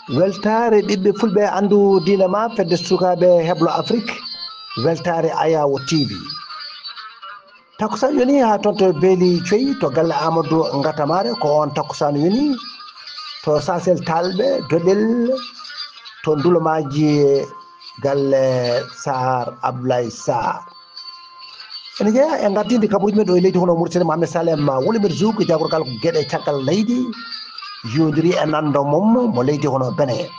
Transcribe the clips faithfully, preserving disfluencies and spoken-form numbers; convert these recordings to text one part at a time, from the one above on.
Weltaare ɓiɓɓe fulɓe anndu diina ma fedde sukaaɓe heblo Afrik, weltaare Ayaawo T V. Takkusaan yoni haa toon to Beeli Coyi to galle Amadou Ngatamaare, ko oon takkusaan yoni to Sasel Talɓe Doɗel to Ndulomaaji galle Saar Abdoulaye Saar. Ene jeyaa e ngardiinde kabaruuji men ɗo e leydi hono Mauritanie, Mohamed Salem Woulimata Zouk, jagorgal geɗe caggal leydi, yowndiri e nanndo mum mo leydi hono Benin.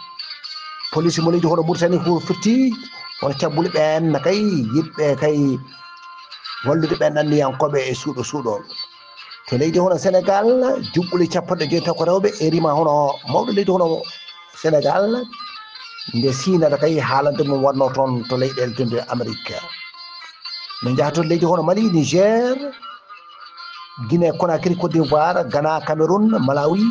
Police mo leydi hono Mauritanie ko firti hono cabbuli ɓeen kay yiɗɓe kay wallude ɓeen anniyankooɓe e suuɗo suuɗoon. To leydi hono Sénégal, juɓɓuli capanɗe joyi taw ko rewɓe e rima hono mawɗo leydi hono Sénégal, nde siinata kay haalande mum waɗno toon to leyɗeele denduɗe Amérique. Min njaha to leydi hono Mali, Niger, Guinée Conakry, Côte d'Ivoire, Ghana, Cameroun, Malawi,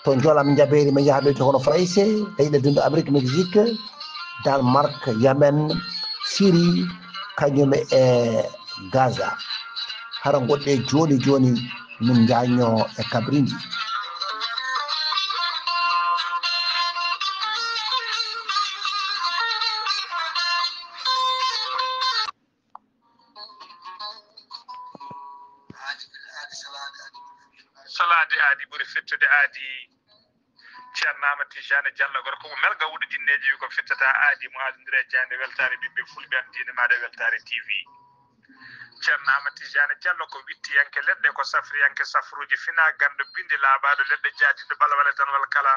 to Jolam Njabeeri. Min njaha leydi hono Farayse, leyɗeele denduɗe Amérique, Mexique, Danemark, Yemen, Syrie, kañum e Gaza. Hara ngoɗɗe jooni jooni min njañño e kabrindi. Salaade aadi ɓuri fettude aadi. Ceerno Amadou Tijani Diallo, gorko mo Melga wuɗo jinneeji, wi ko fittata aadi mo aadondire e jaaynde weltaare ɓiɓɓe fulɓe am diine maaɗa weltaare T V. Ceerno Amadou Tijani Diallo ko wittiyanke leɗɗe, ko safriyanke safruuji, fina ganndo bindi laaɓaaɗo leɗɗe, jaadiiɗo balwale danwal kala.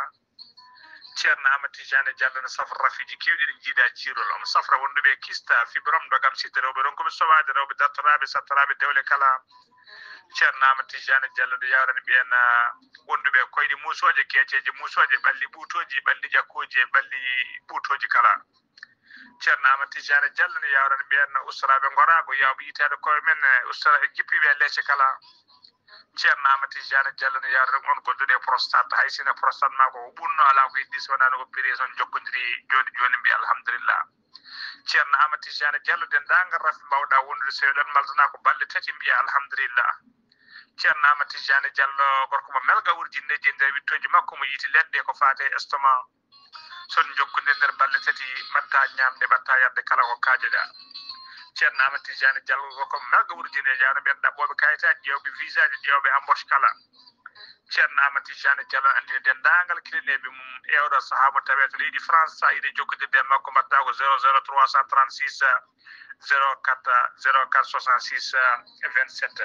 Ceerno Amadou Tijani Diallo no safra rafiiji keewɗi ɗi njiida ciirol, omo safra wonduɓe e kista, fibrome, ndogam, sidde, rewɓe ronkuɓe sowaade, rewɓe dartoraaɓe, sattoraaɓe dewle kala. Ceerno Amadou Tijani Diallo no yawrani ɓeen, ah, wonduɓe e koyɗe muusooje, keeceeje muusooje, ɓalli ɓuutooji, ɓalli ƴakkooji e ɓalli ɓuutooji kala. Ceerno Amadou Tijani Diallo no yawrani ɓeen ustoraaɓe ngoraago, yawɓe yitaade koye men, eh, ustora e jippiiɓe e leece kala. Ceerno Amadou Tijani Diallo no yawrani on gonduɗo e prostate, hay sino prostate ma ko ɓunno alaa ko heddi so wonaa no ko prison jokkondiri jooni jooni mbiya alhamdulillah. Ceerno Amadou Tijani Diallo denndaangal rafi mbawɗa wondude so eɗon maltana ko balɗe tati mbiya alhamdulillah. Ceerno Amadou Tijani Diallo gorko mo Melga wuuro jinneeji e nder wittooji makko mo yiiti leɗɗe ko faate e estomac. So on njokkondirii nder balɗe tati, mbaɗta ñaamde, mbaɗta yarde kala ko kaajoɗa. Ceerno Amadou Tijani Diallo ko ko Melga wuuro jinneeji, hano ɓeen ɗaɓɓooɓe kayitaaji, ƴeewɓe visaaji, ƴeewɓe embauche kala. Ceerno Amadou Tijani Diallo anndini denndaangal kilineeɓe mum e oɗo sahaa mo tawee to leydi France, so a yiɗi jokkondirde e makko mbaɗta ko zéro zéro trois cent trente-six, zéro quatre, zéro quatre soixante-six, vingt-sept.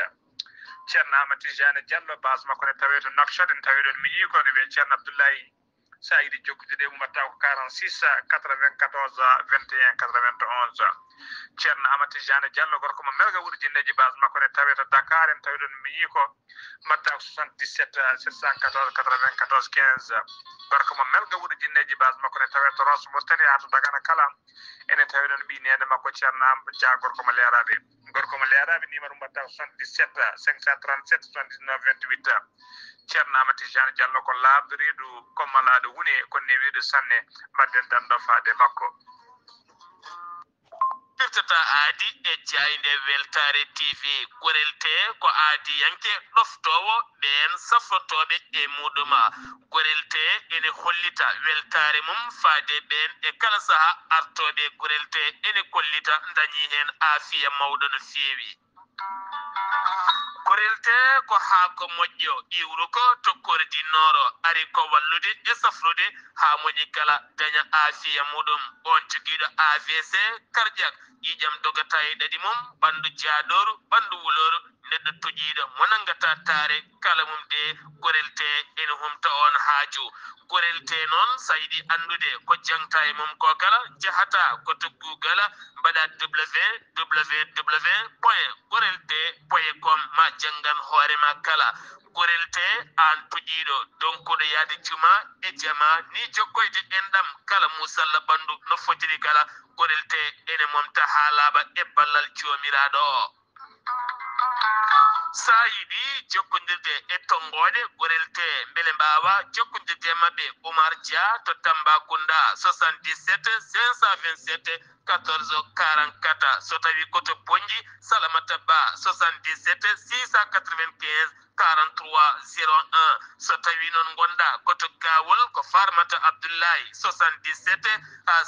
Ceerno Amadou Tijani Diallo, base makko ne tawee to Nouakchott, en tawi ɗoon miñi ko ne wiyee Ceerno Abdoulaye. So a yiɗi jokkude e mum, mbaɗta ko quarante-six quatre-vingt-quatorze vingt et un quatre-vingt-onze. Ceerno Amadou Tijani Diallo, gorko mo Melga wuuro jinneeji, base makko ne tawee to Dakar, en tawi ɗoon miñi ko mbaɗta ko soixante-dix-sept sept cent quatorze quatre-vingt-quatorze quinze. Gorko mo Melga wuuro jinneeji, base makko ne tawee to Rosso Mauritanie haa to Dagana kala. Ene tawi ɗoon ɓii neene makko Ceerno Am Dia, gorko mo Leeraaɓe. Gorko mo Leeraaɓe, numéro mbaɗta ko soixante-dix-sept cinq cent trente-sept soixante-dix-neuf vingt-huit. Ceerno Amadou Tijani Diallo ko laaɓɗo reedu, ko malaaɗo wune, ko newiiɗo sanne. Mbaɗden danndo faade makko. Firtata aadi e jaaynde weltaare T V. Gorel tee ko aadiyanke ɗoftoowo ɓeen safrotooɓe e muuɗum. Gorel tee ene hollita weltaare mum faade ɓeen e kala sahaa artooɓe. Gorel tee ene kollita dañii heen aafiya mawɗo no feewi. Gorel tee ko haako moƴƴo, iwruko to kordi nooro, ari ko wallude e safrude haa moƴƴi kala daña aafiya muuɗum. Oon jogiiɗo A V C cardiaque, ƴiiƴam dogata e ɗaɗi mum, ɓanndu jaadooru, ɓanndu wulooru, neɗɗo toƴiiɗo mo nanngata taare kala mum de, gorel tee ene humta oon haaju. Gorel tee noon, so a yiɗi anndude ko jaŋta e mum ko kala, njahata ko to Google, mbaɗa W W W point gorel tee point com, ma janngan hoore ma kala. Gorel tee, aan toƴiiɗo, donkuɗo yahde juma e jama, ni jokkoyde enɗam kala muusalla ɓanndu no fotiri kala, gorel tee ene momta haa laaɓa e ballal Joomiraaɗo o. Sa yiɗi jokkondirde e tonngooɗe gorel te mbele mbaawa jokkondirde e maɓɓe, Oumar Dia to Tambacounda, soixante-dix-sept cinq cent vingt-sept quatorze quarante-quatre. So tawii ko to Ponnji, Salamata Ba, soixante-dix-sept six cent quatre-vingt-quinze quarante-trois zéro un. So tawii noon ngonɗaa ko to Gawol, ko Farmata Abdoulaye, soixante-dix-sept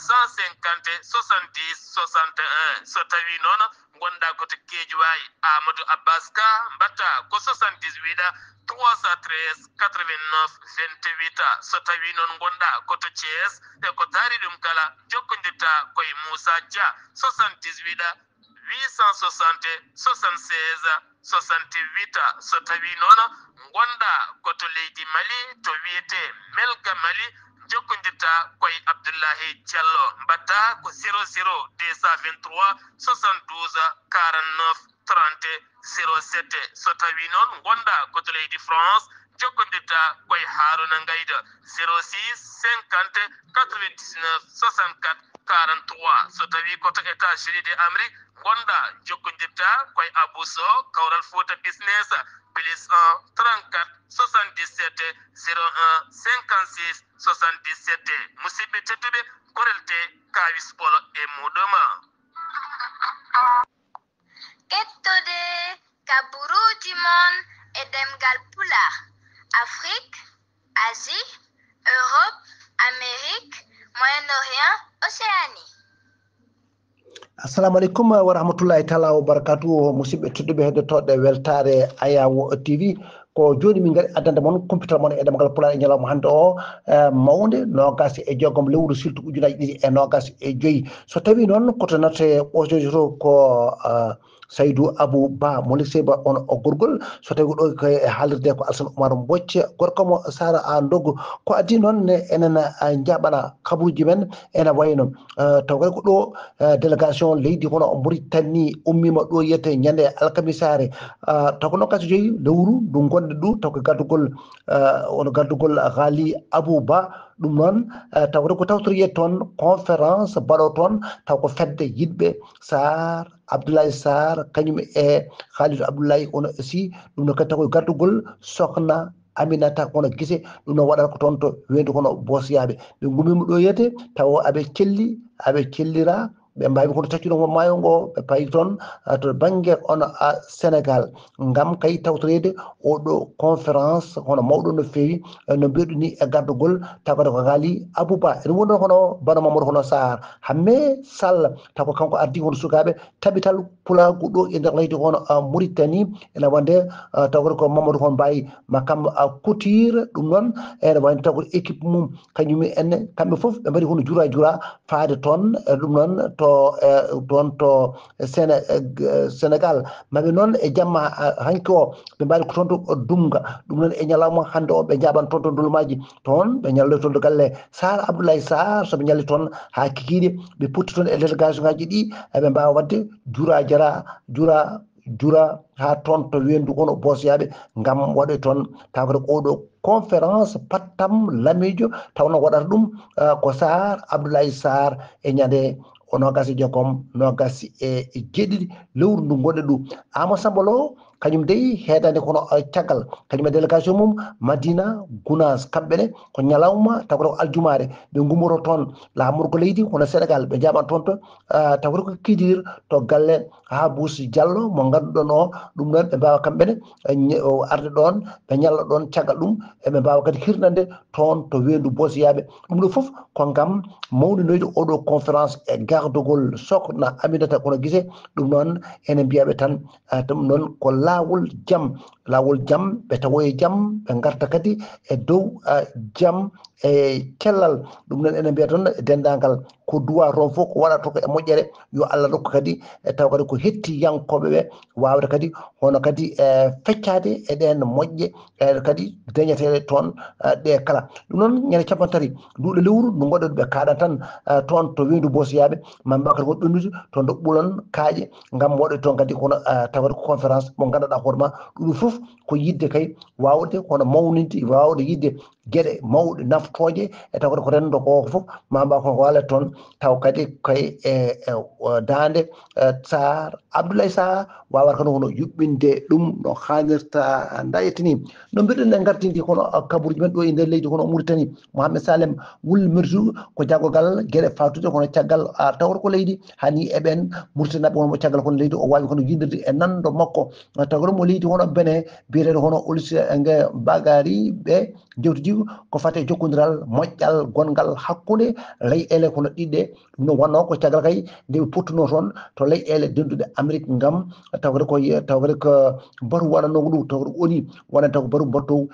cent cinquante soixante-dix soixante et un. So tawii noon ngonɗaa ko to Guédiawaye, Amadou Abbas Ka, mbaɗtaa ko soixante-dix-huit trois cent treize quatre-vingt-neuf vingt-huit. So tawii noon ngonɗaa ko to Thiès, e ko taari ɗum kala, jokkondirtaa ko e Moussa Dia, soixante-dix-huit huit cent soixante soixante-seize soixante-huit. So tawii noon ngonɗaa ko to leydi Mali, to wiyetee Melga Mali, jokkondirtaa ko e Abdoulaye Diallo, mbaɗtaa ko zéro zéro deux cent vingt-trois soixante-douze quarante-neuf trente zéro sept. So tawii noon ngonɗaa ko to leydi France, jokkondirtaa ko e Harouna Ngaïda, zéro six cinquante quatre-vingt-dix-neuf soixante-quatre quarante-trois. So tawii ko to États-Unis de Amérique ngonɗaa, jokkondirtaa ko e Abou Sow, Kawral Fouta Business, plus un trente-quatre soixante-dix-sept zéro un cinquante-six soixante-dix-sept. Musidɓe tedduɓe, gorel te Kawis Polo e muɗum. Kettude kaburuuji mon e ɗemngal Pulaar, Afrik, Asie, Europe, Amérique, Moyen-Orient, Océanie. Assalamu aleykum wa rahmatullahi taala wa barakatuhu. Musidɓe tedduɓe heɗotooɓe weltaare Ayawo T V, ko jooni min ngari addande mon kumpital mon e ɗemngal Pulaar e ñalawma hannde o, eh, mawnde noogas e jeegom lewru siltu ujunaaji ɗiɗi e noogas e joyi. So tawii noon ko to naate ɓoosojo to ko, eh, Saydou Abou Ba mo Lisey Ba, on o gorgol. So tawii ko ɗo ko e haalirde ko Alsan Oumar Mbocc, gorko mo Sara a Ndogo. Ko adii noon ne enen, eh, njaɓana kabaruuji men ene wayno, eh, taw kadi ko ɗo, eh, délégation leydi hono Mauritanie ummiima ɗo yiyete ñande alkamisaare, eh, taw ko noogas e joyi lewru ndu ngonɗen ɗo, taw ko gardugol, eh, ono gardugol Ghali Abou Ba. Ɗum noon, eh, taw kadi ko tawtoreede toon conférence baɗo toon, taw ko fedde yiɗɓe Sarr, Abdoulaye Sarr, kañum e Khalidou Abdoulaye ono si, ɗum noon kadi taw ko gardugol sokhna Aminata kono gise, ɗum noon waɗata ko toon to weendu kono Boosiyaaɓe. Ɓe ngummiima ɗo yiyete, taw aɓe celli, aɓe cellira, ɓe mbaawi kono taccude mo maayo ngo, ɓe payi toon, ah, to bannge on, ah, Sénégal, ngam kay tawtoreede oo ɗo conférence hono mawɗo no feewi, eh, no mbiɗo ni e gardugol, taw kadi ko Ghali Abou Ba. Ene woni ɗon hono Bano Mamadou hono Sarr, Hamme Sall, taw ko kanko ardii hono sukaaɓe tabital pulaagu ɗo e nder leydi hono, ah, Mauritanie, ene wonde, ah, taw kadi ko Mamadou hono Mbaye Makam, ah, Couture, ɗum noon ene wayno taw kadi équipe mum, kañum en, kamɓe fof ɓe mbaɗi hono jura jura faade toon, eh, ɗum noon to, eh, toon to Séné-, eh, g-, eh, Sénégal. Maɓe noon e jamma, ah, hanki o, ɓe mbaɗi ko toon to Dumga. Ɗum noon e ñalawma hannde o, ɓe njaɓan toon to Ndulmaji. Toon ɓe ñalloy toon to galle Sarr Abdoulaye Sarr, so ɓe ñalli toon haa kikiiɗe, ɓe potti toon e délégation ngaji ɗi, eɓe mbaawa waɗde jura jara, jura, jura haa toon to weendu kono Boosiyaaɓe ngam waɗoy toon taw kadi oo ɗo conférence pattam lamiijo, taw no waɗata ɗum, ah, ko Sarr Abdoulaye Sarr e ñande o noogas e jeegom, noogas e jeeɗiɗi lewru ndu ngonɗen ɗo. Amadou Samba Lo, kañum dey heedani kono, eh, caggal, kañum e délégation mum Madina Gounass, kamɓe ne ko ñalawma taw ko aljumaare ɓe ngummoto toon laamorgo leydi hono Sénégal, ɓe njaɓan toon to, ah, taw ko Kidir to galle Habous Diallo mo ngannduɗon o, ɗum noon ɓe mbaawa kamɓe ne, eh, ñe-, o arde ɗoon, ɓe ñalla ɗoon caggal ɗum, eɓe mbaawa kadi hirnande toon to weendu Boosiyaaɓe. Ɗum ɗo fof ko ngam mawninoyde oo ɗo conférence e gardugol sokhna Aminata kono gise, ɗum noon ene mbiyaɓe tan, ah, ɗum noon ko laawol jam, laawol jam, ɓe tawoye jam, ɓe ngarta kadi e dow, ah, jam e cellal. Ɗum noon ene mbiya toon e denndaangal ko duwa toon fof ko waɗata ko e moƴƴere, yo Allah rokku kadi e taw kadi ko hettiyankooɓe ɓe waawde kadi hono kadi e feccaade e ɗeen moƴƴe, e kadi dañeteeɗe toon, eh, ɗe kala. Ɗum noon ñande capanɗe tati nduɗo lewru ndu ngoɗɗen ɓe kaaɗan tan, eh, toon to weendu Boosiyaaɓe, Mamba Bakar ko ɗonnude toon ɗo ɓulon kaaƴe ngam waɗoy toon kadi kono, eh, taw kadi ko conférence mo ngannduɗaa hoore ma ɗum fof ko yiɗde kay waawde kono mawninde, waawde yiɗde geɗe mawɗe naftooje, e taw kadi ko renndo ko fof ma mbaw ko waala toon, taw kadi koye e, e o daande e Saar Abdoulaye Saar waawata kadi kono yuɓɓinde ɗum no haanirta. Ndayetini no mbiɗen e ngartindi kono kaburuji men ɗo e nder leydi kono Mauritanie, Mohamed Salem Wul Mersu ko jaggogal geɗe fatude kono caggal a tawata ko leydi hani e ɓen Mauritanie naɓe wonmo caggal kono leydi o wawi kono yindirde e nando makko tawata mo leydi kono Benin biyeteɗo kono Olis nge Bagari ɓe jewtidi ko fate jokkodiral moƴƴal gongal hakkunde leyɗele kono ɗiɗɗe. Ɗum no wonno ko caggal kay nde ɓe pottuno toon to leyɗele denduɗe Amérique ngam taw kadi ko taw kadi ko baru waɗannogo ɗum taw kadi oni wonata ko baru battow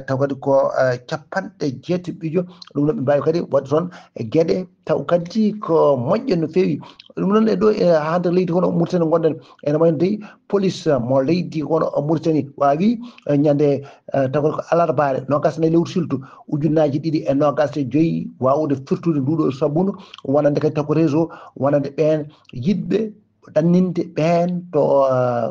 taw kadi ko capanɗe jeetaɓijo. Ɗum noon ɓe mbawi kadi waɗde toon e gueɗe taw kadi ko moƴƴe no feewi. Ɗum noon e ɗo e ha nder leydi kono Mauritanie gonɗen ene wayno dey police mo leydi kono Mauritanie wawi ñande taw kadi ko alarbaare nogas nayi lewru siltu ujunnaji ɗiɗi e nogas e joyyi wawde firtude nduɗo sabundu wonande kadi taw ko réseau wonande ɓen yiɗɓe ɗanninde ɓeen to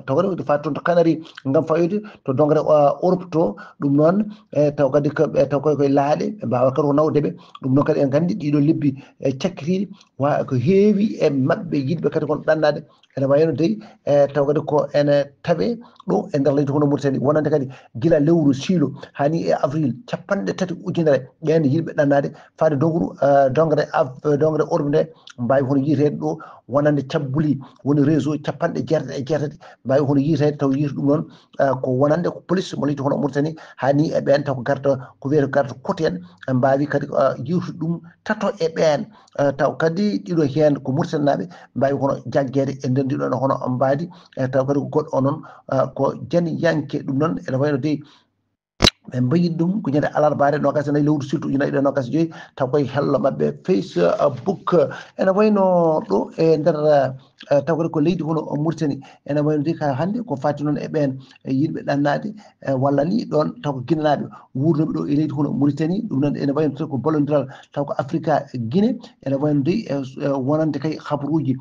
tawde fati toon to Canari ngam fayoyde to dongre Europe to. Ɗum noon e taw kadi ko ɓe taw koye koye laaɗe ɓe mbawa kadi ko nawde ɓe. Ɗum noon kadi en nganndi ɗiɗo lebbi e cakkitiiɗi wa ko heewi e maɓɓe yiɗɓe kadi kon ɗannaade ene wayno dey e taw kadi ko ene tawe ɗo e nder leydi kono Mauritanie wonande kadi gila lewru siilo hani e avril capanɗe tati ujunere ɓeen yiɗɓe ɗannaade faade dongru dongre dongre Europe nde mbawi hono yiiteede ɗo wonande cabbuli woni réseau capanɗe jeetati e jeetati mbawi hono yiiteede taw yiita ɗum noon ko wonande ko police mo leydi hono Mauritanie hani e ɓen taw ko garda ko wiyata garda côtier en mbawi kadi yiitude ɗum tato e ɓen taw kadi ɗiɗo hen ko Mauritanie naɓe mbawi hono jaggede e nder ndiɗon hono mbaadi taw kadi ko goɗɗo o noon ko janiyanke ɗum noon ene wayno dey ɓe mbayi ɗum ko ñande alarbaare nogas e nayi lewru siltu ujunnaji ɗiɗi nogas e joyi taw koye hello maɓɓe Facebook ene wayno ɗo e nder taw kadi ko leydi kono Mauritanie ene wayno de ka hannde ko fati noon e ɓeen yiɗɓe ɗannaade walla ni ɗoon taw ko guinenaɓe wurnoɓe ɗo e leydi kono Mauritanie ɗum noon ene wayno ko ballodiral taw ko Afrika Guinée ene wayno de wonande kay habaruji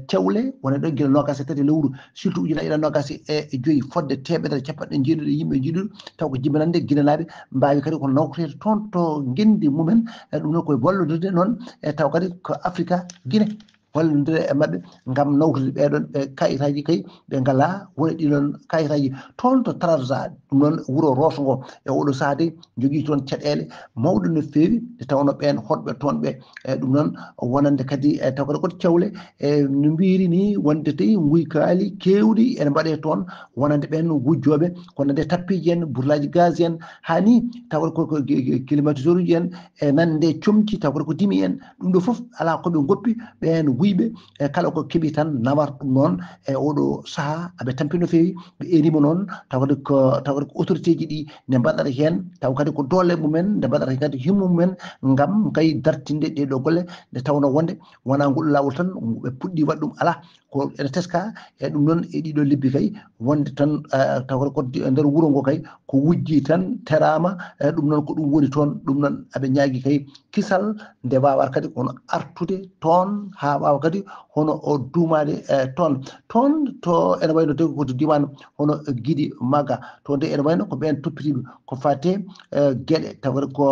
cewle wona ɗo gila nogas e tati lewru surtout ujunnaji ɗiɗi nogas e joyi fodde teɓedere capanɗe jeeɗiɗo yimɓe jiiduɗo taw ko jibinande guinenaɓe mbawi kadi ko nawtoyde toon to guendi mumen ɗum noon koye wallodirde noon e taw kadi ko Afrika Guinée wallodira e maɓɓe ngam nawtude ɓeɗon ɓe kayitaji kay ɓe ngala woni ɗiɗon kayitaji toon to Trarza ɗum noon wuro Roso ngo e oɗo saha de jogui toon caɗele mawɗo no fewi nde tawno ɓen hoɗɓe toon ɓe e ɗum noon wonande kadi e taw kadi koto cawle e no mbiri ni wonde tawi guykali kewɗi ene mbaɗe toon wonande ɓen wujjoɓe kono nde tappiji en burlaji gaz en hani taw kadi ko climatiseur uji en e nande comci taw kadi ko dimi en ɗum ɗo foof ala koɓe goppi ɓen guyɓe e kala ko keeɓi tan nawat ɗum noon e oɗo saaha aɓe tampi no fewi ɓe erima noon taw kadi ko taw kadi ko autorité ji ɗi nde mbaɗata hen taw kadi ko doole mumen nde mbaɗata hen kadi himmu mumen ngam kay dartinde ɗeɗo golle nde tawno wonde wona ngol lawol tan ɓe puɗɗi waɗ ɗum ala ko ene teska e ɗum noon e ɗiɗo lebbi kay wonde tan taw kadi ko e nder wuro ngo kay ko wujji tan terama e ɗum noon ko ɗum woni toon ɗum noon aɓe ñaagi kay kisal nde wawata kadi kono artude toon ha wawa kadi hono o duumade e toon toon to ene wayno tawi ko to diwan hono Gidi Maga to nde ene wayno ko ɓen toppitiɓe ko fate e gueɗe taw kadi ko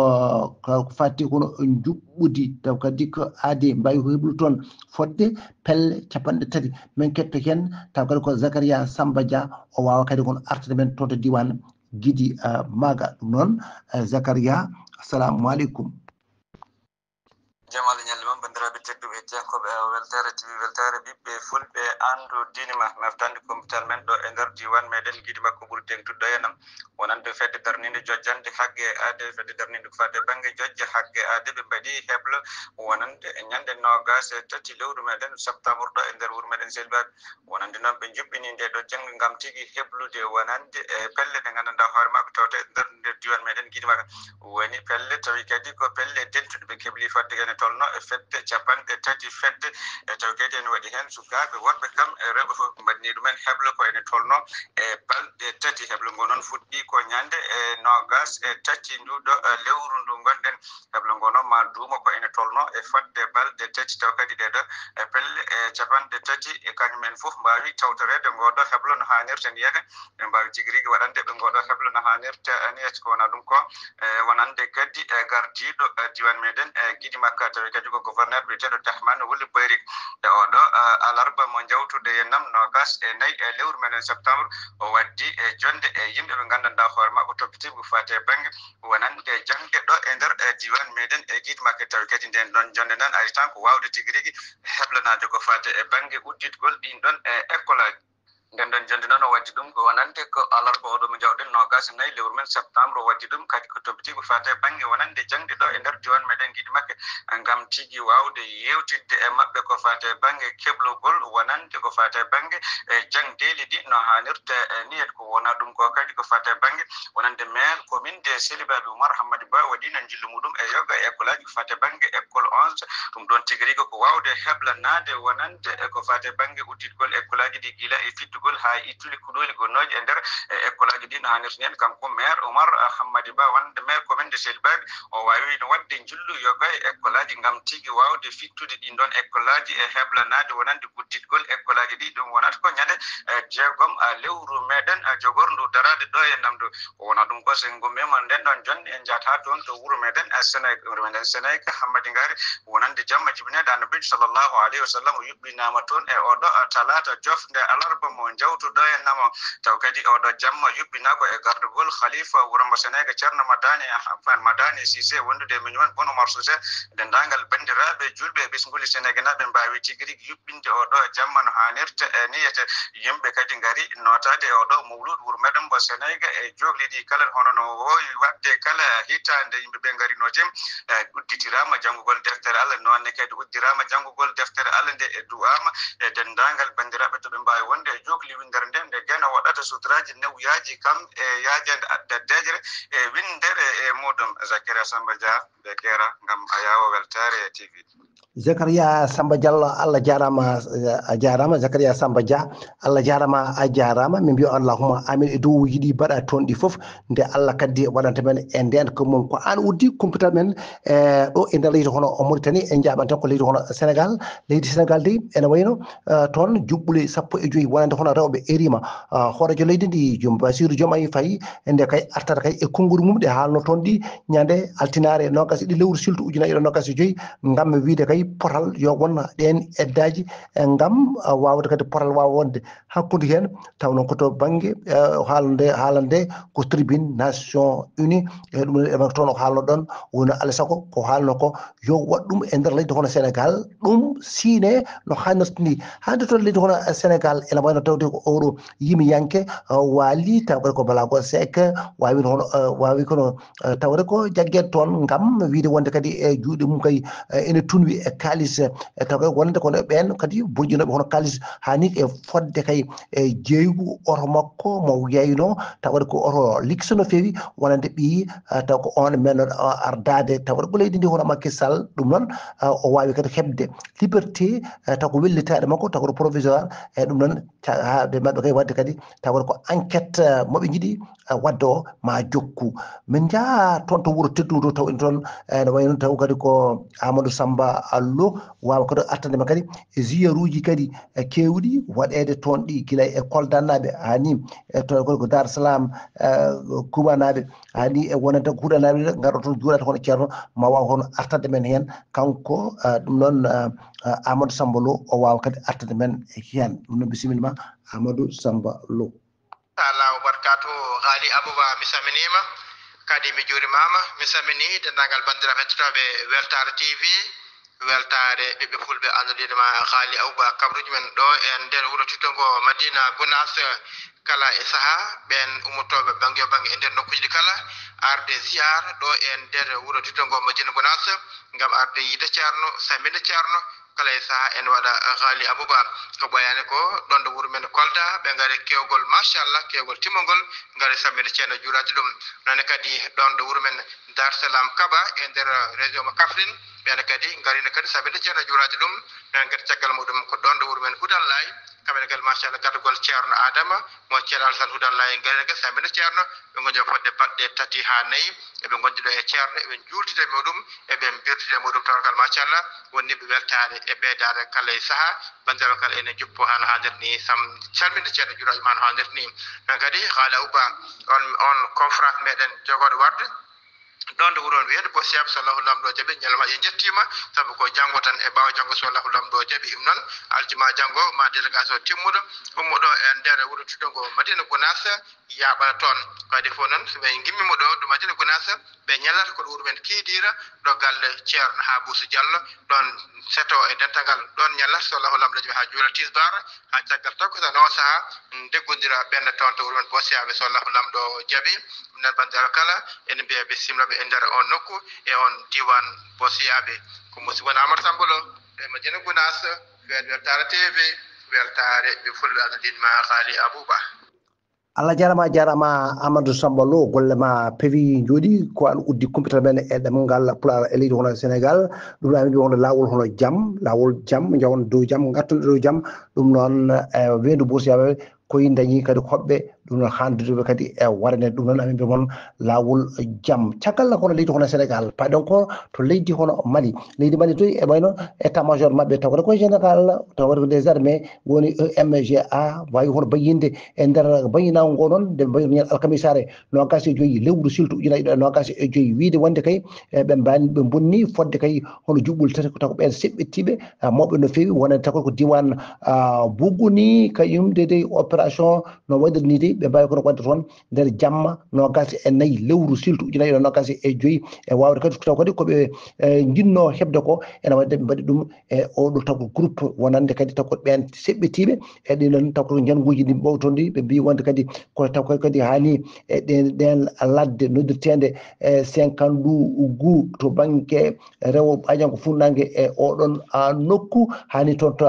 ko fate kono juɓɓudi taw kadi ko aade mbawi ko heblu toon fodde pelle capanɗe tati min ketto hen taw kadi ko Zakaria Samba Dia o wawa kadi kono artude men toon to diwan Gidi Maga ɗum noon Zakaria assalamu aleykum. Jam Allah ñalle mon banndiraaɓe tedduɓe e jiyannkoɓe weltaare T V weltaare ɓiɓɓe fulɓe anndu diine ma naftande computer men ɗo e nder diwan meɗen giɗi makko ɓuri tengtude ɗo henam wonande fedde darninde jojjande hagge e aade fedde darninde ko fade bannge jojje hagge e aade ɓe mbaɗi heblo wonande e ñande noogas e tati lewru meɗen septembre ɗo e nder wuro meɗen Selbaɓe wonande noon ɓe njuɓɓini nde ɗo janngo ngam tigi heblude wonande e pelle ɗe nganndanɗaa hoore makko tawte e nder nder diwan meɗen giɗi makko woni pelle tawi kadi ko pelle dentuɗe ɓe kebli fodde ene tolno e fedde capanɗe tati fedde e tawi kadi ene waɗi heen sukaaɓe worɓe kam e rewɓe fof ɓe mbaɗni ɗumen heblo ko ene tolno e balɗe tati heblo ngo noon fuɗɗi ko ñande e noogas e tati nduɗo lewru ndu ngonɗen heblo ngo noon Duuma ko ene tolno e fodde balɗe tati, taw kadi ɗeɗo e pelle e capanɗe tati e kañum en fof mbaawi tawtoreede ngooɗo heblo no haanirta ni. Ɓe mbaawi tigi rigi waɗande ɓe ngooɗo heblo no haanirta ni. Ko wona ɗum ko e wonande kadi e gardiiɗo e diiwaan meɗen e Giɗi Makka, tawi kadi ko gouverneur biyeteeɗo Dahman Wuli Bayrik. E oɗo e alarba mo njawtude e nam noogas e nayi e lewru meɗen septembre, o waddi e jonde e yimɓe ɓe nganndanɗaa hoore maɓɓe ko toppitiiɓe ko faati e bannge wonande jaŋde ɗo e nder e diiwaan meɗen e Giɗi Makka, tawi kadi nden ɗon jonde nan ari tan ko waawde tigi rigi heblanaade ko faati e bannge udditgol ɗin ɗon e ekkolaaji. Nden ɗon jonde noon o waddi ɗum ko wonande ko alarba oɗo mo njawɗen noogas e nayi lewru men septembre, o waddi ɗum kadi ko toppitiiɓe faati e bannge wonande jaŋde ɗo e nder diiwaan meɗen Giɗi Makka, ngam tigi waawde yeewtidde e maɓɓe ko faati e bannge keblogol wonande ko faati e bannge e jaŋdeeli ɗi no haanirta e niyet. Ko wona ɗum ko kadi ko faati e bannge wonande maire commune de Selibaɓe Oumar Hammadi Ba waɗiino njillu muɗum e yoga e ekkolaaji ko faati e bannge école onze. Ɗum ɗon tigi rigi ko waawde heblanaade wonande e ko faati e bannge udditgol ekkolaaji ɗi gila e fittugol haa ittuli kuɗooli gonnooji e nder e ekkolaaji ɗi no haanirta ni. Kanko maire Oumar Hammadi Ba wonande maire commune de Selibaɓe, o waawi no waɗde njillu yoga e ekkolaaji ngam tigi waawde fittude ɗin ɗon ekkolaaji e heblanaade wonande udditgol ekkolaaji ɗi. Ɗum wonata ko ñande e jeegom e lewru meɗen e jogorndu daraade ɗo e namdu. Ko wona ɗum ko so en ngummiima nden ɗon jonde en njahata toon to wuro meɗen e Séné-, wuro meɗen Sénégal Hammadi Ngari wonande jamma jibineede Annabiijo sallallahu alayhi wa sallam o yuɓɓinaama toon e oɗo talaata jofnde alarba mo njawtuɗo en namo. Taw kadi oɗo jamma yuɓɓinaa ko e gardugol khalifa wuro mo Sénégal Ceerno Madani Ahmad Madani Cissé wondude e miñum en Bono Umar Socé. Denndaangal banndiraaɓe juulɓe e ɓesnguli Sénégal naaɓe mbaawi tigi rigi yuɓɓinde oɗo jamma no haanirta e niyete. Yimɓe kadi ngari nootaade e oɗo mawluud wuro meɗen mo Sénégal e jookli ɗi kala hono no woowi waɗde kala hitaande yimɓe ɓe ngari nootiima. E udditiraama janngugol deftere Allah, noon ne kadi uddiraama janngugol deftere Allah nde e du'aama e denndaangal banndiraaɓe to ɓe mbaawi wonde e jookli winndere nde, nde geno waɗata suturaaji newuyaaji kam e yaajeende adda dejre e winndere e muɗum. Zakaria Samba Dia, Bekeera, ngam Ayaawo Weltaare T V. Zakaria Samba Diallo, Allah jaaraama, a jaaraama. Zakaria Samba Dia, Allah jaaraama, a jaaraama. Min mbiya allahumma amin e du'aawuuji ɗi mbaɗa toon ɗi fof, nde Allah kadi waɗanta men e ndeen ko mum. Ko aan uddi kumpital men, e ɗo e nder leydi hono Mauritanie, en njaaɓan tan ko leydi hono Sénégal. Leydi Sénégal dey ene wayno, e, toon juɓɓule sappo e joy wonande hono rewɓe eriima. E, hooreejo leydi ndi, Joom Basiiru Jomaay Fay, nde kay artata kay e konngol mum ɗe haalno toon ɗi ñande altinaare noogas e ɗiɗi lewru siltu ujunaaji ɗiɗi noogas e joy, ngam wiide kay potal yo won ɗeen eddaaji, e, ngam, e, waawde kadi potal waawa wonde hakkunde heen, taw noon ko to bannge, e, haalande, haalande ko tribune Nations Unies, e, ɗum e toon o haalno ɗoon, woni alaa sago ko haalno ko yo waɗ ɗum e nder leydi hono Sénégal, ɗum siine no haanirta ni. Hannde toon leydi hono Sénégal ene wayno tawde ko oɗo yimiyanke, e, waali, taw kadi ko Balago Seck, waawi no hono, e, waawi kono, e, tawde ko jaggeede toon ngam wiide wonde kadi e juuɗe mum kay, e, ene tunwi e kaalis, e, taw kadi wonde kono ɓeen kadi burjinooɓe hono kaalis haa ni e fodde kay e jeeygu oto makko mo yayno, taw kadi ko oto likso no feewi wonande ɓiyi, e, taw ko oon men, e, ardaade, taw kadi ko leydi ndi hono Macky Sall, ɗum noon, e, o waawi kadi heɓde liberté, e, taw ko wellitaade makko, taw ko provisoire, e, ɗum noon ca-, haa de maɓɓe kay waɗde kadi taw ko enquête, eh, mo ɓe njiɗi, eh, waɗde o ma jokku. Min njaha toon to wuro teddungo to, taw en toon, eh, no wayi noon taw kadi ko Amadou Samba Allo waawa kadi artande men kadi e ziyaruuji kadi, eh, keewɗi waɗeede toon ɗi gila e Koldanaaɓe haa ni, e toon kadi ko Dar Salam, eh, Kubanaaɓe haa ni e wonande Kubanaaɓe ngarɗo toon juulade hono ceerno ma waaw hono artande men heen kanko, eh, ɗum noon, eh, eh, Amadou Samba Lo o waawa kadi artande men heen. Ɗum noon bisimilla ma. Amadou Samba Lo. Allahu barkatu, Haali Abouba, mi salminiima, kadi mi juurimaama. Mi salmini denndaangal banndiraaɓe hettotooɓe Weltaare T V, Weltaare ɓiɓɓe fulɓe, anndude ma Haali Abouba, kabaruuji men ɗo e nder wuro teddugo Madina Gunaas, kala e sahaa, ɓeen ummotooɓe bannge yo bannge e nder nokkuuji ɗi kala, arde ziyaar ɗo e nder wuro teddugo Madina Gunaas, ngam arde yiide ceerno, salminde ceerno, kala e sahaa ene waɗa Haali Abouba. Ko ɓooyaani ko ɗoon ɗo wuro men Kolda, ɓe ngari keewgol, machallah, keewgol timmongol, ngari salminde ceerno, juuraade ɗum. Noon kadi ɗoon ɗo wuro men Dar Salam Kaba e nder région mo Kaffrine, Ɓeen kadi ngarino kadi sambinde ceerno juuraade ɗum. Ɓeen kadi caggal muɗum ko ɗoon ɗo wuro men Hudallaay. Kamɓe kadi machallah gardagol ceerno Adama mo ceerno Alasan Hudallaay ngarino kadi sambinde ceerno. Ɓe ngonndi fodde baɗɗe tati haa nayi. Eɓe ngonndi ɗo e ceerno, eɓe njuultida e muɗum, eɓe mbirtida e muɗum tawarkal machallah. Wonni ɓe weltaade e ɓeydaade kala e sahaa. Banndiraaɓe kala ene juppo haa no haanirta ni, sam calminde ceerno juuraade ma no haanirta ni. Ɓeen kadi haala ubba on on conférence meɗen jogooɗo waɗde. Ɗoon ɗo wuron wiyede Boos Yaaɓe so Allahu Laamɗo jaɓi ñalawma en njettiima, sabu ko janngo tan e ɓaawo janngo so Allahu Laamɗo jaɓi. Ɗum noon aljuma janngo ma délégation timmuɗo ummuɗo e nder wuro tedduɗo ngo Madina Gunaas yaaɓana toon. Kadi fof noon so ɓe ngimmiima ɗo ɗo Madina Gunaas ɓe ñallata ko ɗo wuro men Kiidiira ɗo galle ceerno Habuusu Jallo ɗoon seto e dental ngal ɗoon ñallata so Allahu Laamɗo jaɓi haa juula tisbaar haa caggal takkusaan o sahaa ndeggondira ɓenna toon to wuro men Boos Yaaɓe so Allahu Laamɗo jaɓi. Ɗum noon banndiraaɓe kala ene mbiya bisimilla ɓe e nder on nokku e on diiwaan Boos Yaaɓe. Ko musiɗɗo mon Amadou Samba Lo e Madina Gunaas, weltaare T V, weltaare ɓe fulɓe Aladin ma Xaali Abuba. Allah jarama jarama Amadou Samba Lo, golle ma pewi jooɗi ko an uddi kumpital men e ɗemngal Pulaar e leydi hono Sénégal. Ɗum noon amin mbiya wonde laawol hono jam, laawol jam, jawon dow jam, ngarton dow jam. Ɗum noon e weendu Boos Yaaɓe koye dañi kadi hoɓɓe ɗum noon handudeɓe kadi e warane ɗum noon amin mbiya mon laawol jam. Caggal la kono leydi hono Sénégal paɗon ko to leydi hono Mali. Leydi Mali toy e wayno état major maɓɓe tawata ko général tawata ko des armées woni E M G A wawi hono bayyinde e nder bayyinago ngo noon nde mbayru ñal alkamisare nogas e joyyi lewru silto ujunaaji ɗiɗi nogas e joyyi wiide wonde kay e ɓe mbani ɓe bonni fodde kay hono juɓɓule tati ko taw ko ɓen seɓɓettiɓe mawɓe no fewi wonande taw ko diwan buguni kañum de dey opération no waɗirni dey ɓe mbawi kono wadde toon nder jamma nogas e nayi lewru silto ujunaaji ɗiɗi nogas e joyyi e wawde kadi taw kadi koɓe jinno heɓde ko ene wadde ɓe mbaɗi ɗum e oɗo taw ko groupe wonande kadi taw ko ɓen seɓɓetiɓe e ɗiɗon taw ko jannguji ɗi ɓawtondi ɓe mbi wonde kadi ko taw kadi kadi hani e ɗen ɗen ladde noddirtende e cinquante-deux gu to banggue rewo ɓajango funnangue e oɗon nokku hani toon to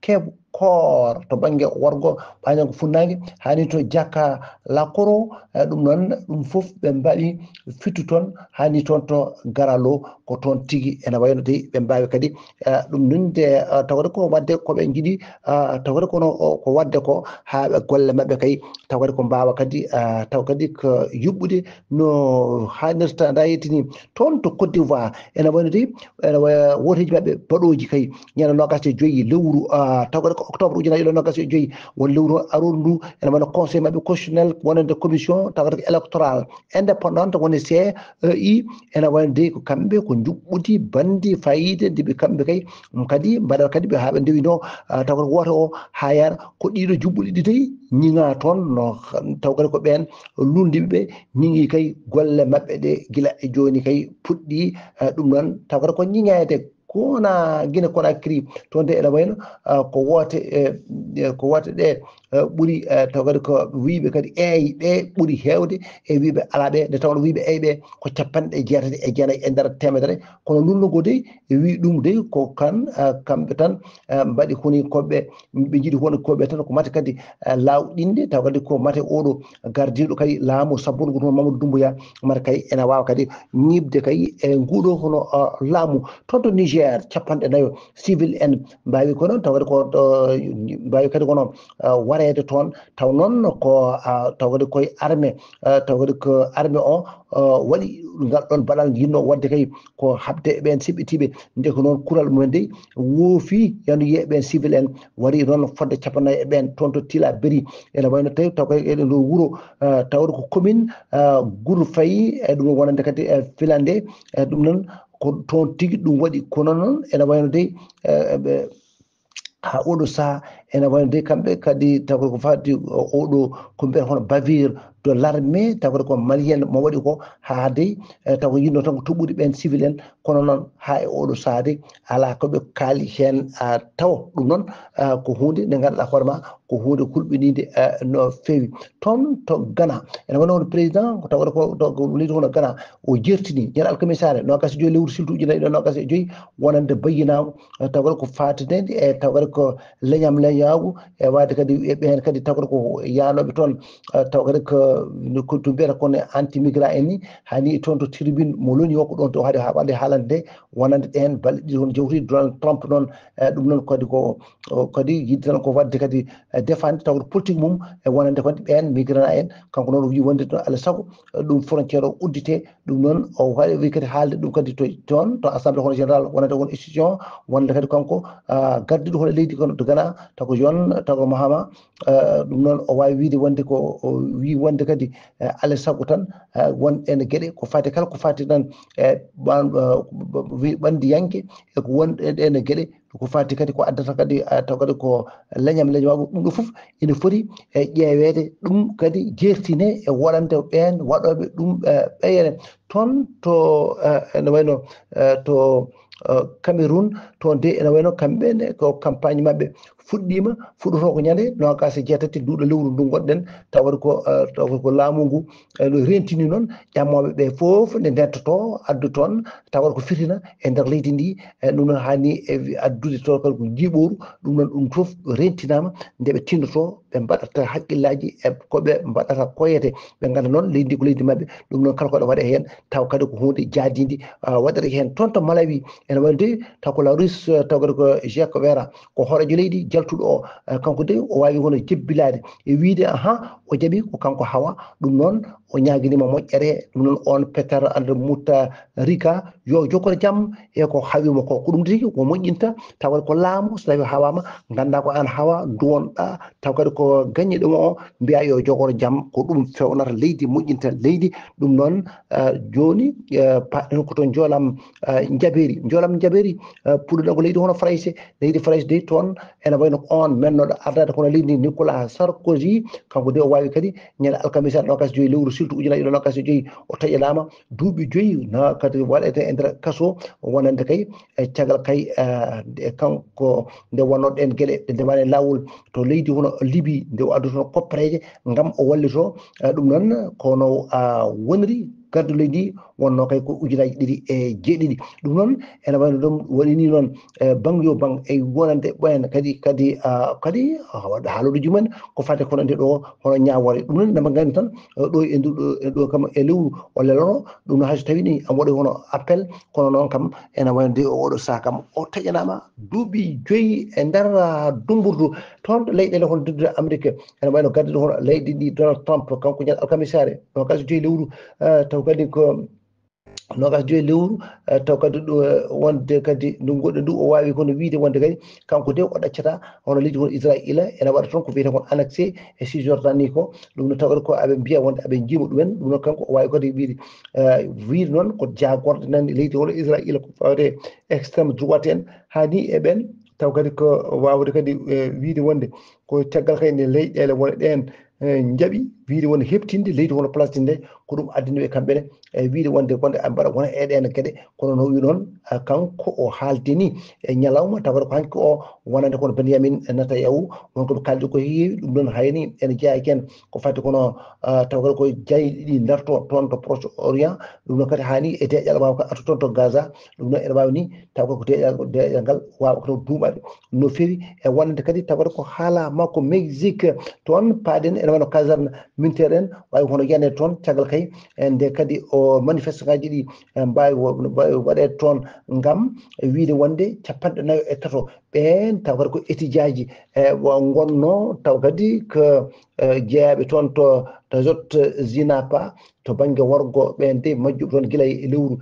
keb koor to banggue worgo ɓañango funnangue hani to jakka lakoro ɗum noon ɗum fof ɓe mbaɗi fittu toon hani toon to garalo ko toon tigi ene wayno de ɓe mbawi kadi ɗum nunde tawde ko wadde koɓe jiiɗi tawde kono ko wadde ko ha ɓe golle mabɓe kay tawde ko mbawa kadi taw kadi ko yuɓɓude no hannirta dayitini toon to Côte d'Ivoire ene wayno de ene waya woteji maɓɓe baɗoji kay ñande nogas e joyyi lewru tawde ko octobre ujunaaji ɗiɗi nogas e joyyi won lewru aroru ndu ene wayno conseil maɓɓe constitutionnel wonande commission tawde ko électoral indépendante woni C E I ene wayno de ko kamɓe ko juɓɓudi bandi fayida nde ɓe kamɓe kay kadi mbaɗat kadi ɓe ha ɓe ndewino tawde wote o ha yara ko ɗiɗo juɓɓuɗi ɗi tawi ñiŋa toon no taw kadi ko ɓen lunndiɓe ɓe ñiŋi kay golle maɓɓe ɗe gila e jooni kay puɗɗi ɗum noon taw kadi ko ñiŋeede kona Guinée Conakry toon de ene wayno ko woote ko woote ɗe ɓuri taw kadi ko wiiɓe kadi eey ɓe ɓuri heewde e wiiɓe alaa ɓe nde tawno wiiɓe eey ɓe ko capanɗe jeetati e jeenayi e nder teemedere kono lunndogo de e wi ɗum de ko kan kamɓe tan mbaɗi honi koɓe ɓe jiiɗi honi koɓe tan ko mate kadi lawɗinde taw kadi ko mate oɗo gardiɗo kadi laamu sabbungo toon Mamadou Doumbouya mata kay ene wawa kadi ñiɓde kay e nguɗo hono laamu toon to Niger capanɗe nayo civil en mbawi ko noon taw kadi ko mbawi kadi kono wareede toon taw noon ko taw kadi koye armée taw kadi ko armée o waɗi ngal ɗon baɗal jinno wadde kay ko habde e ɓen siɓɓitiɓe nde ko noon kural mumen dey woofi yano yiye ɓen civil en wari noon fodde capannay e ɓen toon to tila beri ene wayno tawi taw kay eɗen ɗo wuuro tawde ko commune guru fayi e ɗum wonande kadi e filande e ɗum noon ko toon tigi ɗum waɗi kono noon ene wayno dey ha oɗo saha ene wayno de kamɓe kadi taw ko fati oɗo ko mbiyen hono bavure de l'armée taw ko malien mo waɗi ko ha dey taw ko yinno tan ko toɓɓude ɓen civil en kono noon ha e oɗo saha de ala koɓe kaali hen taw ɗum noon ko hunde nde ganduɗa hoore ma ko huunde hulɓiniinde no feewi. Toon to Ghana, ene wano hono président ko tawata ko leydi hono Ghana, o jertini ñande alkamisaare noogas e joyi lewru siltu ujunnaji ɗiɗi noogas e joyi, wonande bayyinaago tawata ko faatidede e tawata ko leñam leñaagu e waade kadi e ɓeen kadi tawata ko yaanooɓe toon, tawata ko to mbiyata kon anti migrant en ni, hani toon to tribune mo loni o ko ɗoon to haade waɗde haalande nde, wonande ɗeen balɗe ɗiɗi hono jawti Donald Trump noon. Ɗum noon kadi ko kadi yiɗde tan ko waɗde kadi défendre tawata politique mum e wonande kadi ɓeen migrant en. Kanko noon o wii wonde ɗum alaa sago ɗum frontière o uddite. Ɗum noon o waɗi kadi haalde ɗum kadi to toon to assemblée hono général wonande won institution, wonande kadi kanko gardiɗo hono leydi kono to Ghana taw ko John taw ko Mahama. Ɗum noon o waawi wiide wonde ko o wii wonde kadi alaa sago tan won ɗeen geɗe ko fati kala ko fati tan e ɓandiyanke e ko won ɗeen geɗe ko fati kadi ko addata kadi taw kadi ko leñam leñam ɗum ɗo fof ene foti e ƴeeweede. Ɗum kadi jertine e wonande ɓeen waɗooɓe ɗum ɓeyere toon to ene wayno to Cameroun. Toon de ene wayno kamɓe ne ko campagne maɓɓe fuɗɗiima, fuɗɗotoo ko ñande noogas e jeetati nduuɗo lewru ndu ngonɗen, tawata ko tawata ko laamu ngu no rentini noon ƴammooɓe ɓe fof nde ndentoto addu toon tawata ko fitina e nder leydi ndi. E ɗum noon haani e addude to kadi ko jiiɓooru. Ɗum noon ɗum fof rentinaama nde ɓe tinnoto ɓe mbaɗata haqqillaaji e ko ɓe mbaɗata koyete, ɓe ngannda noon leydi ndi ko leydi maɓɓe. Ɗum noon kala ko ɗo waɗe heen taw kadi ko huunde jaadiinde waɗata heen toon to Malawi. Ene wayde taw ko Laurus taw kadi ko Jacques Vera ko hooreejo leydi jaltuɗo o. Kanko de o waawi hono jebbilaade e wiide aha o jaɓi ko kanko hawa. Ɗum noon o ñaaginiima moƴƴere. Ɗum noon on Peter Andrew Mutharika yo jokkor jam e ko hawimo ko ko ɗum tigi ko moƴƴinta tawa ko laamu so tawi hawama ganda ko an hawa duwonɗa taw kadi ko gañi ɗum o mbiya yo jogor jam ko ɗum fewnata leydi moƴƴinta leydi. Ɗum noon joni paɗen ko to jolam jaberi jolam jaberi puɗɗoɗen ko leydi hono farayse. Leydi farayse de toon ene wayno on mennoɗo ardade kono leydi ndi Nicolas Sarkozy kanko de o wawi kadi ñande alkamisa nogas joyi lewru siltu ujunnaji ɗiɗi nogas e joyi o taƴanama duuɓi joyi na kadi waɗete e nder kaso wonande kay e caggal kay e kanko nde wonno ɗen gueɗe ɗe ndewani e lawol to leydi hono Libi nde o addutono koppereje gam o wallito. Ɗum noon kono woniri gardu leydi wonno kay ko ujunaji ɗiɗi e jeeɗiɗi. Ɗum noon ene wayno ɗum waɗini noon e bang yo bang e wonande ɓen kadi kadi kadi waɗa haalooji mumen ko fate kono nde ɗo hono ñaawore. Ɗum noon nama ngandi tan ɗo e ndu ɗo kam e lewru o lelono ɗum no hayso tawi ni am waɗi hono appel kono noon kam ene wayno de o oɗo saha kam o taƴanama duuɓi joyi e nder dumburdu. Toon ɗo leyɗele hono duddude Amérique ene wayno gaddude hono leydi ndi Donald Trump kanko ñande alkamisare nogas joyi lewru taw kadi ko nogas joyi lewru taw kadi ɗo wonde kadi ndu goɗɗo ndu o wawi kono wiide wonde kadi kanko de o ɗaccata hono leydi hono Israila ene waɗa toon ko wiyete kon annexé e Cisjordanie ko. Ɗum no tawata ko aɓe mbiya wonde aɓe jiima ɗumen ɗum noon kanko o wawi kadi wiide wiide noon ko jagorde nan leydi hono Israila ko fawde extrême droite en hani e ɓen taw kadi ko wawde kadi wiide wonde ko caggal kay nde leyɗele wone ɗen jaaɓi wiide wonde heɓtinde leydi hono Palestine nde ko ɗum addani ɓe kamɓe ne e wiide wonde wonde aɓe mbaɗa wona e ɗen gueɗe. Kono no wi noon kanko o haalde ni e ñalawma tawata ko hanki o wonande kono Benyamin Netanyahu won koɓe kaldi ko heewi ɗum noon hayni ene jeeya ken ko fati kono taw kadi ko jaayi ɗiɗi darto toon to Proche Orient. Ɗum noon kadi hani e deƴƴal wawa ko artu toon to Gaza. Ɗum noon ene wawi ni taw ko deƴƴal deƴƴal ngal wawa ko duumaɗe no fewi e wonande kadi tawata ko haala makko Mexique toon paaɗen ene wano caserne militaire en wawi hono yiyande toon caggal kay e nde kadi o manifeste ngaji ɗi e mbawi mbawi waɗede toon gam wiide wonde capanɗe nayo e tato ɓen taw kadi ko étudiaji e gonno taw kadi ko jeeyaɓe toon to to zot zinapa to banggue worgo ɓen de majjuɓe toon guila e lewru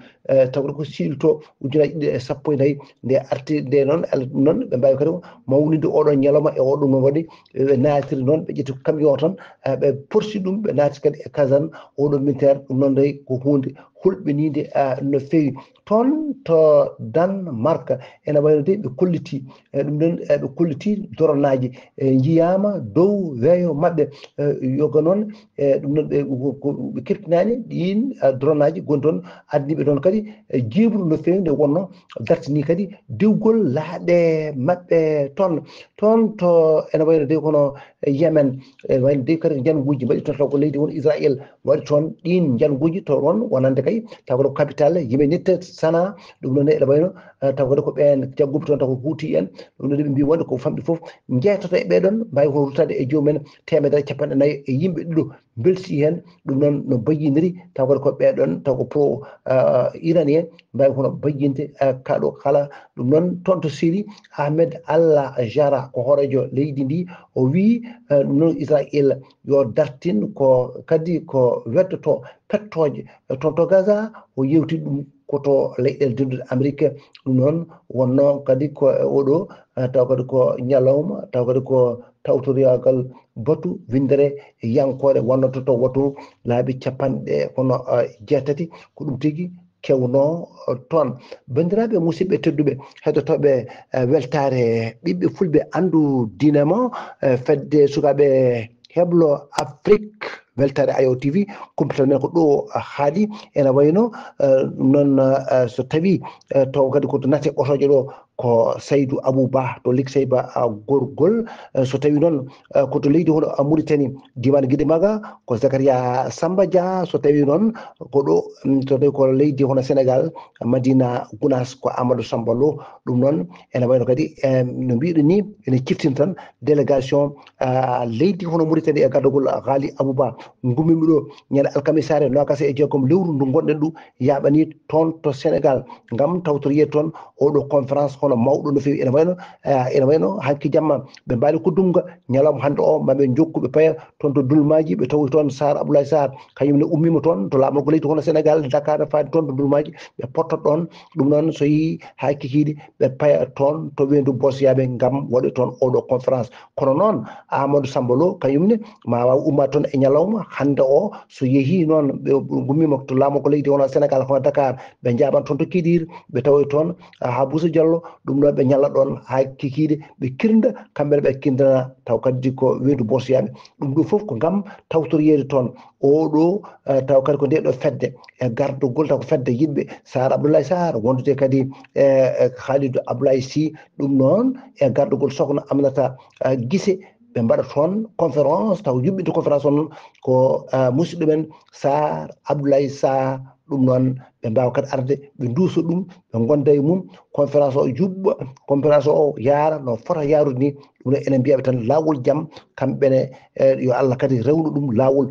taw kadi ko siilto ujunaji ɗiɗi e sappo e nayyi nde arti nde noon ala ɗum noon ɓe mbawi kadi mawnide oɗo ñalawma e oɗo no waɗi ɓe natiri noon ɓe ƴetti camion tan ɓe porsi ɗum ɓe naati kadi e caserne oɗo militaire. Ɗum noon de ko hunde kulɓiniinde no feewi. Toon to Danemark, ene wayno de ɓe kolliti, e ɗum ɗon, e ɓe kolliti doronaaji, e njiyaama dow weeyo maɓɓe, e yoga noon, e ɗum ɗon ɓe, ko, ko ɓe keɓtinaani ɗiin, e doronaaji gonɗi toon, addani ɓe toon kadi, e jiiɓru no feewi nde wonnoo dartini kadi diwgol laaɗe maɓɓe toon. Toon to ene wayno de kono Yemen, e wayno de kadi njanguuji mbaɗi toon, taw ko leydi won Israel waɗi toon ɗiin njanguuji to ɗoon wonande kay, taw ko capital Yemenite Sanaa, ɗum ɗon ne ene wayno, eh, taw kadi ko ɓeen jagguɓe toon, taw ko Huuti en, ɗum ɗon ɓe mbii wonde ko famɗi fof njeetoto e ɓee ɗoon, mbaawi ko ruttaade e joomum en teemedere capanɗe nayi e yimɓe ɗiɗo mbelsi heen, ɗum noon no bayyiniri, taw kadi ko ɓee ɗoon, taw ko pro, eh, iranien, mbaawi kono bayyinde, eh, kaɗo kala. Ɗum noon toon to Siri, Ahmed Al Jara ko hooreejo leydi ndi, o wii, eh, ɗum noon Israel yo dartin ko kadi ko weddoto pettooje, eh, toon to Gaza, o yewti ɗum ko to leyɗeele denduɗe Amerik. Ɗum noon wonnoo kadi ko e oɗo, eh, taw kadi ko ñalawma, taw kadi ko tawtoriyagal batu winndere yankoore wonnoto to watu laabi capanɗe kono, eh, jeetati. Ko ɗum tigi kewnoo, eh, toon. Banndiraaɓe musidɓe tedduɓe heɗotooɓe, eh, weltaare ɓiɓɓe fulɓe anndu diine mo, eh, fedde sukaaɓe heblo Afrik, weltaare Ayo T V, kumpital men ko ɗo haaɗi. Ene wayno, eh, ɗum noon, eh, so tawi, eh, to kadi ko to nate ɓotooje ɗo, ko Saydou Abou Ba to Likseyba, ah, Gorgol. Eh, so tawi noon, eh, ko to leydi hono, ah, Mauritanie, diiwaan Giɗimaga, ko Zakaria Samba Dia. So tawi noon ko ɗo, mm, so tawi ko leydi hono Sénégal, Madina Gounass, ko Amadou Samba Lo. Ɗum noon ene wayno kadi, eh, no mbiɗen ni, ene ciftina tan délégation, ah, leydi hono Mauritanie e gardagol Ghali Abou Ba. Ngummiimi ɗo ñande alkamisaare noogaas e jeegom lewru ndu ngonɗen ɗo, yaaɓanii toon to Sénégal ngam tawtoreede toon oɗo conférence hono mawɗo no feewi. Ene wayno, eh, ene wayno hanki jamma ɓe mbaali ko dumga, ñalawma hannde o ma ɓe njokku ɓe paya toon to Dulmaaji, ɓe tawi toon Saar Abdoulaye Saar, kañum ne ummiima toon to laamorgo leydi hono Sénégal, Dakar, faade toon to Dulmaaji, ɓe potto ɗoon. Ɗum noon so yii haa kikiiɗe ɓe paya toon to Weendu Bosoyaaɓe ngam waɗa toon oɗo conférence. Kono noon Amadou Samba Lo kañum ne ma waaw ummaade toon e ñalawma hannde o, so yehii noon ɓe ngummiima to laamorgo leydi hono Sénégal, hono Dakar, ɓe njaaɓan toon to Kiidiir, ɓe tawoya toon, ah, haa Bousso Diallo, ɗum ɗo ɓe ñalla ɗoon haa kikiiɗe, ɓe kirnda, kamɓe ne ɓe kirndana taw kadi ko Weendu Bosoyaaɓe. Ɗum ɗo fof ko ngam tawtoreede toon oɗo, eh, taw kadi ko nde ɗo fedde e gardagol taw ko fedde yiɗɓe Saar Abdoulaye Saar, wondude kadi e, e Khalidou Abdoulaye Sy, ɗum noon e gardagol Sokhna Aminata, eh, Guissé, ɓe mbaɗa toon conférence, taw yuɓɓinta conférence o noon ko, eh, musidɗo men Saar Abdoulaye Saar. Ɗum noon ɓe mbaawa kadi arde, ɓe nduusa ɗum, ɓe ngonda e mum, conférence o yuɓɓa, conférence o yaara no fota yaarude ni. Ɗum noon enen mbiyaɓe tan laawol jam, kamɓe ne, eh, yo Allah kadi rewnu ɗum laawol.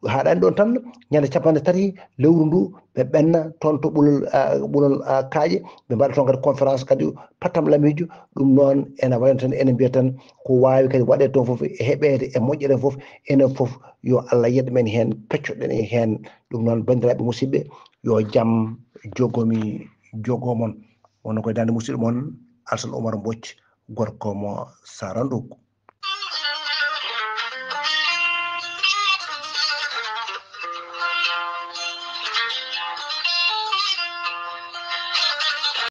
Haaɗaani ɗoon tan, ñande capanɗe tati lewru ndu, ɓe ɓenna toon to Ɓulol, ah, Ɓulol, ah, Kaaƴe, ɓe mbaɗa toon kadi conférence kadi pattam lamiijo. Ɗum noon ene wayno tan ene mbiya tan ko waawi kadi waɗeede toon fof e heɓeede e moƴƴere fof, enen fof yo Allah yettu men heen, peccoɗen en heen. Ɗum noon banndiraaɓe musidɓe, yo jam jogomi, jogo mon. Wonno koye daande musidɗo mon Alsan Oumar Mbodj, gorko mo Sarandouk.